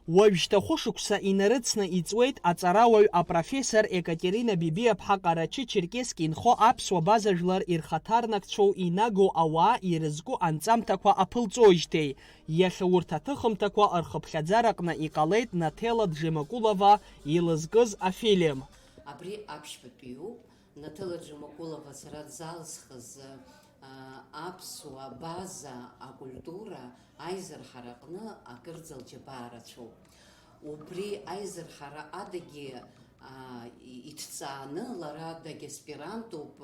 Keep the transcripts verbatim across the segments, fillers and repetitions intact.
Уажәшьҭа хәышықәса инарыцны иҵуеит аҵарауаҩ апрофессор Екатерина Бибиаԥҳа Ҟарачы-Черкесск инхо аԥсуа база жәлар ирхаҭарнакцәоу инаго ауаа ирызку анҵамҭақәа аԥылҵоижьҭеи. Иахьа урҭ аҭыхымҭақәа рхыԥхьаӡараҟны иҟалеит Наҭела Джемакулова илызкыз афильм. Абри аԥшьбатәиуп, Наҭела Джемакулова сара дзалсхыз, аа, аԥсуа база акультура аизырҳара аҟны акырӡа лџьабаа рацәоуп. Убри аизырҳара адагьы, аа, и-, иҭҵааны лара дагьаспирантуп,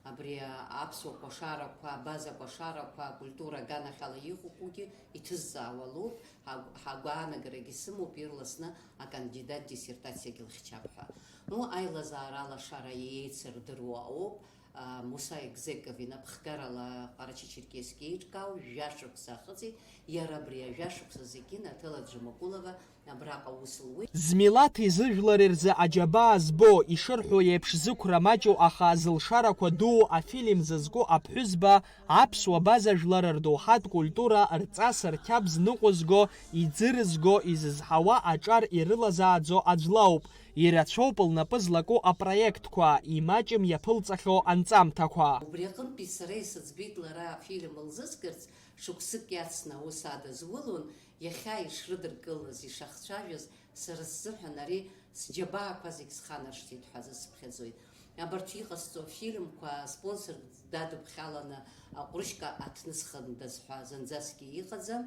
абри аԥсуа кәашарақәа, абаза кәашарақәа акультура аганахьала иҟоугьы иҭызҵаауа лоуп, ҳа-, ҳагәаанагарагьы сымоуп ирласны акандидат диссертациагьы лыхьчап ҳәа. Ну, аилазаара алашара еицырдыруа ауп, а, Муса Егзеков инапхгарала Ҟарачы-Черкесск еиҿкаау жәашықәса ахыҵит, иара абри ажәашықәса зегьы Наҭела Джамакулова абраҟа аус луеит. Змилаҭи зыжәлари рзы аџьабаа збо, ишырҳәо еиԥш, зықәра маҷу, аха зылшарақәа дуу афильм зызку аԥҳәызба аԥсуа база жәлар рдоуҳатә культура, рҵас, рқьабз ныҟәызго, иӡырызго, изызҳауа аҿар ирылазааӡо аӡә лоуп. Ирацәоуп лнапы злаку апроектқәа, имаҷым иаԥылҵахьоу анҵамҭақәа. Убри аҟынтәи сара исыӡбеит лара афильм лзызгарц, шықәсык иацны аус адызулон, иахьа ишрыдыркылаз, ишахцәажәаз, сара сзыҳәан ари сџьабаақәа зегь сханаршҭит ҳәа азы сыԥхьаӡоит. Абарҭ иҟасҵо афильмқәа спонсорк дадыԥхьаланы аҟәрышька аҭнысхындаз ҳәа зынӡасгьы иҟаӡам.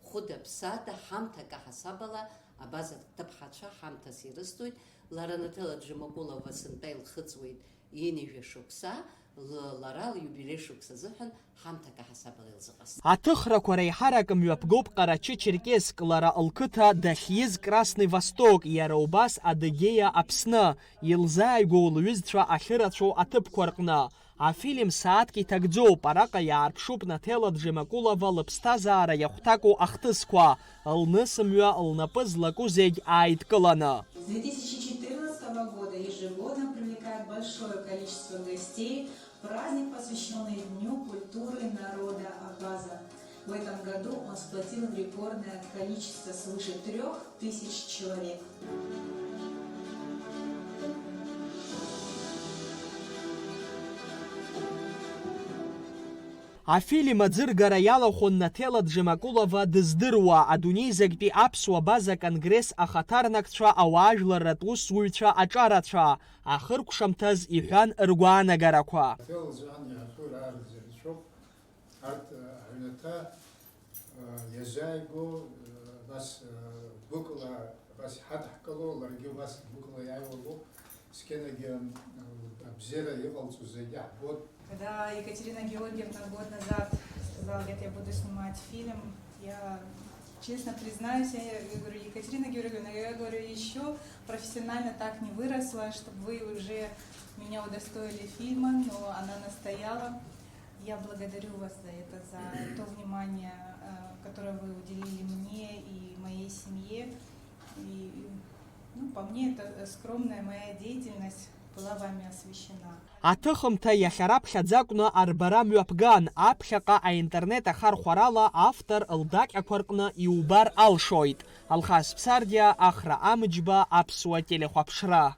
Хәыда-ԥсада, ҳамҭак аҳасабала абаза ҭыԥҳацәа ҳамҭас ирысҭоит, лара Наҭела Джамакулова сынтәа илхыҵуеит ҩынҩажәа шықәса, л-, лара лиубилеи шықәса азыҳәан ҳамҭак аҳасабала илзыҟасҵеит. Аҭыхрақәа реиҳарак мҩаԥгоуп Ҟарачы-Черкесск, лара лқыҭа дахьиз Красный Восток, иара убас Адыгеиа Аԥсны, илзааигәоу лҩызцәа ахьырацәоу аҭыԥқәа рҟны. Афильм сааҭк иҭагӡоуп, араҟа иаарԥшуп Наҭела Джемакулова лыԥсҭазаара иахәҭаку ахҭысқәа, лнысымҩа лнапы злаку зегь ааидкыланы. С две тысячи четырнадцатого года ежегодно привлекает большое количество гостей праздник, посвящённый Дню культуры народа Абаза. В этом году он сплотил рекордное количество свыше трёх тысяч человек. Афильм аӡыргара иалахәын Наҭела Джемакулова дыздыруа, адунеи зегьтәи аԥсуа база конгресс ахаҭарнакцәа, ауаажәларратә усзуҩцәа аҿарацәа, ахыркәшамҭаз иҳәан ргәаанагарақәа. Наҭела лзыҳәан иаҳәатәу раараӡа ирацәоуп. Арҭ, э, аҩнаҭа, э, иазааигәоу, э, абас, э, гәыкала абас иҳадҳкыло, ларгьы убас гәыкала иааиуа лоуп. Зқьынагьы, э, абзиара иҟалҵо зегьы ҳбоит. Когда Екатерина Георгиевна год назад сказала, говорит, я буду снимать фильм, я честно признаюсь, я говорю, Екатерина Георгиевна, я говорю, еще профессионально так не выросла, чтобы вы уже меня удостоили фильма, но она настояла. Я благодарю вас за это, за то внимание, э, которое вы уделили мне и моей семье. И, ну, по мне, это, э, скромная моя деятельность была вами освящена. Аҭыхымҭа иахьа раԥхьаӡа акәны арбара мҩаԥган, аԥхьаҟа аинтернет ахархәарала автор лдаҟьақәа рҟны иубар алшоит. Алхас Ԥсардиа, Ахра Амыџьба, Аԥсуа телехәаԥшра.